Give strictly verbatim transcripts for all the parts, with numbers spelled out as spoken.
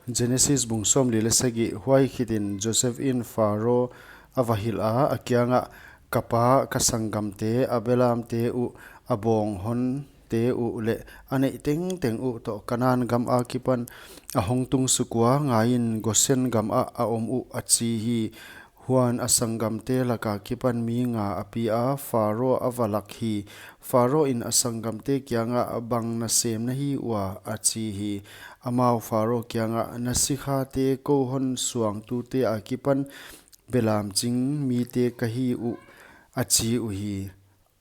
Genesis bung sawmli leh sagih. Huai khitin Joseph in Pharaoh a va hilh a, a kiangah, Ka pa, ka sanggamte, a belamte uh, a bawnghonte uh leh a neih tengteng uh toh Kanan gam akipan a hong tung suk ua, ngaiin, Goshen gamah a om uh, a chi hi. Huan a sanggamte laka kipan mi nga a pia, Pharaoh a va lak hi. Pharaoh in a sanggamte kiangah, Bang nasem na hi ua? a chi hi. Amau Pharaoh kiangah, Na sikhate kou hon suangtute akipan belam ching mite ka hi uh, a chi uhi.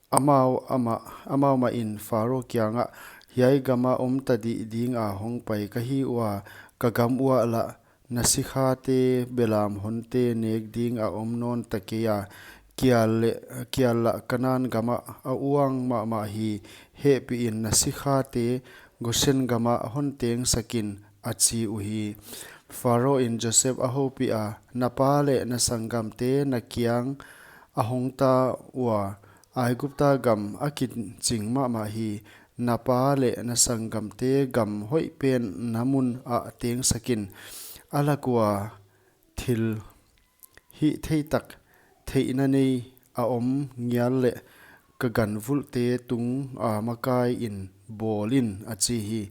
Amau amah, amau mahin Pharaoh kiangah, Hiai gama om tadih dinga hong pai ka hi ua, ka gam uah lah na sikhate belamhonte nek ding a om nawn ta kei a, kial leh, kial lah Kanan gamah a uang mahmah hi. Hehpihin na sikhate Goshen gamah hon tengsakin, a chi uhi. Pharaoh in Joseph a houpih a, Na pa leh na sanggamte na kiang a hong ta ua, Aigupta gam a kiching mahmah hi. Na pa leh na sanggamte gam hoihpen na mun ah tengsakin, a lak ua thil hihtheihtak theihna nei a om ngial leh ka ganvulhte tunga makaiin bawlin, a chi hi.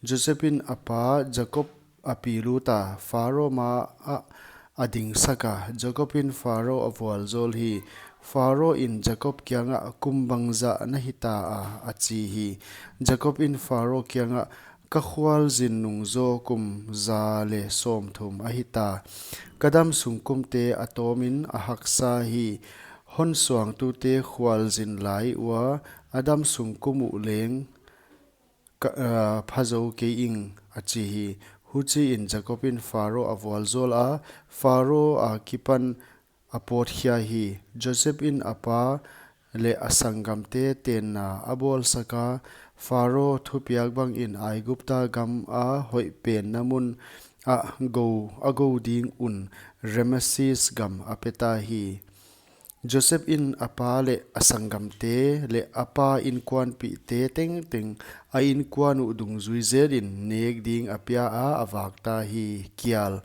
Joseph in a pa Jakob a pi lut a, Pharaoh ma ah a dingsak a, Jakob in Pharaoh a vualzawl hi. Pharaoh in Jakob kiangah, Kum bangzah na hita a? a chi hi. Jakob in Pharaoh kiangah, Ka khualzin nung zaw kum za leh sawmthum a hita. Ka damsung kumte a tawmin a haksa hi. Hon suangtute khualzin lai ua a damsung kum uh leng ka, ah, pha zou kei ing, a chi hi. Huchiin Jakob in Pharaoh a vualzawl a, Pharaoh akipan a pawtkhia hi. Joseph in a pa leh a sanggamte tenna a bawlsak a, Pharaoh thupiak bangin Aigupta gama hoihpenna mun ah gou, a gou ding un Rameses gam a pe ta hi. Joseph in a pa leh a sanggamte leh a pa inkuanpihte tengteng a inkuan uh dungzui zelin nek ding a pia a, a vak ta hi. Kial.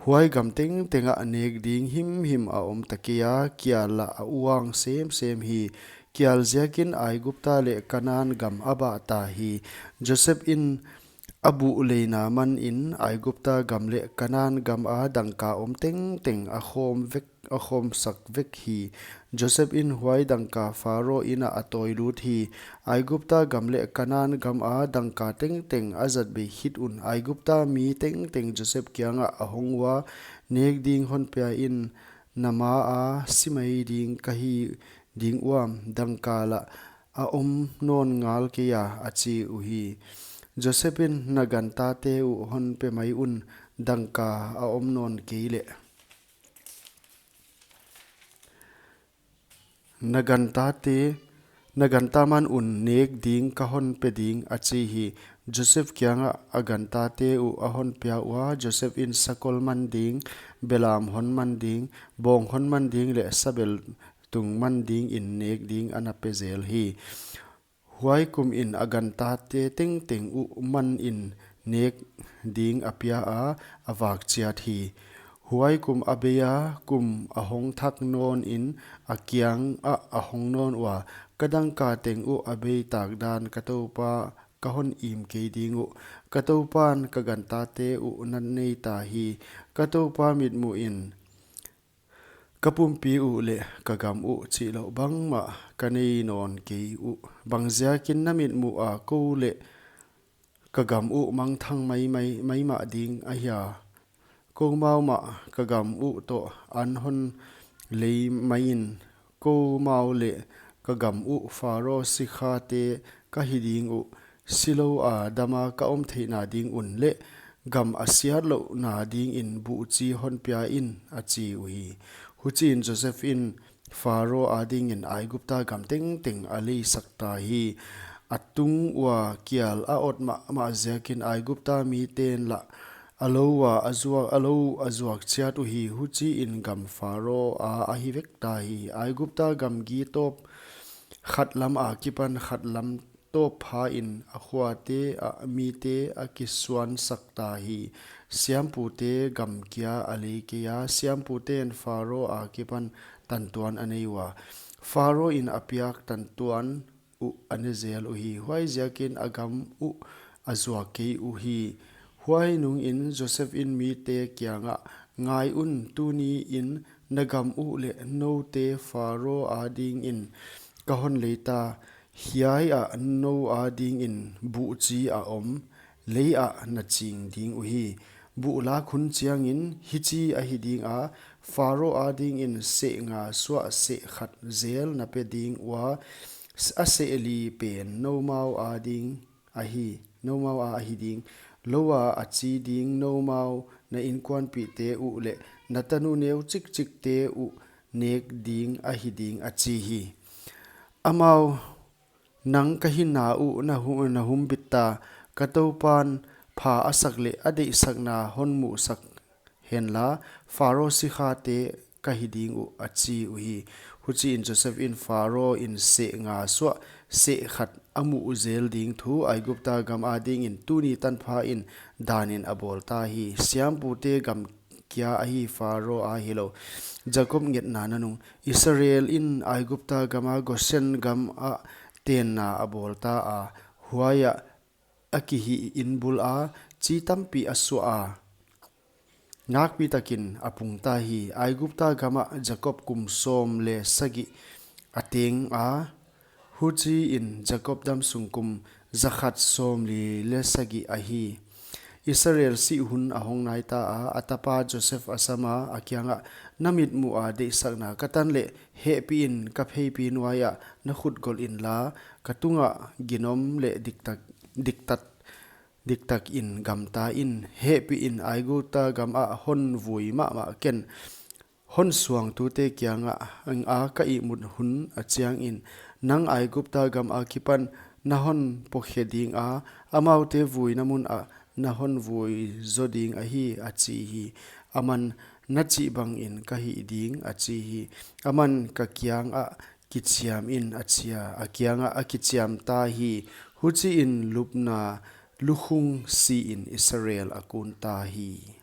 Huai gam tengtengah nek ding himhim a om ta kei a, kial lah a uang semsem hi. Kial ziakin Aigupta leh Kanan gam a bah ta hi. Joseph in a buh leina manin Aigupta gam leh Kanan gama dangka om tengteng a khawm vek, a khawmsak vek hi. Joseph in huai dangka Pharaoh inn ah a tawi lut hi. Aigupta gam leh Kanan gama dangka tengteng a zat bei khit un Aigupta mi tengteng Joseph kiangah a hong ua, Nek ding hon pia in, na maa si mai ding ka hi ding uam, dangka lah a om nawn ngal kei a, a chi uhi. Joseph in, Na gantate uh hon pe mai un, dangka a om nawn kei leh. Na gantate, na ganta man un nek ding ka hon pe ding, a chi hi. Joseph kiangah a gantate uh a hon pia ua, Joseph in sakol man ding, belam hon man ding, bawng hon man ding leh sabel tung man dingin nek ding a na pe zel hi. Huai kumin a gantate tengteng uh manin nek ding a pia a, a vak chiat hi. Huai kum a bei a, kum a hong thak nawnin a kiangah a hong nawn ua, Ka dangka teng uh a bei tak dan ka toupa ka hon im kei ding uh. Ka toupan ka gantate uh na nei ta hi. Ka toupa mitmuhin ka pumpi uh leh ka gam uh chihlouh bangmah ka nei nawn kei uh. Bangziakin na mitmuh a kou leh ka gam uh mangthang mai, mai, maimah ding ahia? Kou mau mah ka gam uh toh an hon lei maiin, kou mau leh ka gam uh Pharaoh sikhate ka hi ding uh. Silou a dama ka om theihna ding un leh gam a siatlouhna dingin buhchi hon pia in, a chi uhi. Huchiin Joseph in Pharaoh adingin Aigupta gam tengteng a leisak ta hi. A tung ua kial a ot mahmah ziakin Aigupta miten lah a lou ua a zuak, a lou a zuak chiat uhi. Huchiin gam Pharaoh a ahi vek ta hi. Aigupta gam gi tawp khat lam akipan khat lam tawpphain a khuate ah mite a kisuansak ta hi. Siampute gam kia a lei kei a, siampute'n Pharo akipan tantuan a nei ua, Pharo in a piak tantuan uh a ne zel uhi. Huaiziakin a gam uh a zuak kei uhi. Huainungin Joseph in mite kiangah, Ngai un, tuniin na gam uh leh noute Pharo adingin ka hon lei ta. Hiai ah nou adingin buhchi a om, lei ah na ching ding uhi. Buh lak hun chiangin hichi ahi dinga, Pharo adingin seh nga suah seh khat zel na pe ding ua, a seh li pen noumau ading ahi, noumau a ahi ding. Lou a a chi ding noumau, na inkuanpihte uh leh na tanu neu chikchikte uh nek ding ahi ding, a chi hi. Amau, Nang ka hinna uh na hu-, na humbit ta, ka Toupan pha a sak leh a deihsakna hon muhsak henla, Pharo sikhate ka hi ding uh, a chi uhi. Huchiin Joseph in Pharo in seh nga suah seh khat a muh zel ding thu Aigupta gam adingin tuni tanphain danin a bawl ta hi. Siampute gam kia ahi, Pharo a hilou. Jakob ngetna nanung. Israel in Aigupta gama Gosen gam ah tenna a bawl ta a, huaiah a kihih in bul a, chi tampi a suah a, nakpi takin a pung ta hi. Aigupta gamah Jakob kum sawm leh sagih a teng a, huchiin Jakob damsung kum zakhat sawmli leh sagih ahi. Israel sih hun a hong nai ta a, a tapa Joseph a sam a, a kiangah, Na mitmuh a deihsakna ka tan leh, hehpihin ka pheipi nuaiah na khut golh inla, ka tungah ginom leh diktak, diktat, diktakin gamta in, hehpihin Aigupta gamah hon vui mahmah ken. Hon suangtute kiangah, a ka ihmut hun a chiangin, nang Aigupta gam akipan na hon pokhe dinga, amaute vuina mun ah na hon vui zo ding ahi, a chi hi. Aman, Na chih bangin ka hih ding, a chi hi. Aman ka kiangah kichiam in, a chi a, a kiangah a kichiam ta hi. Huchiin lupna lukhung siin Israel a kun ta hi.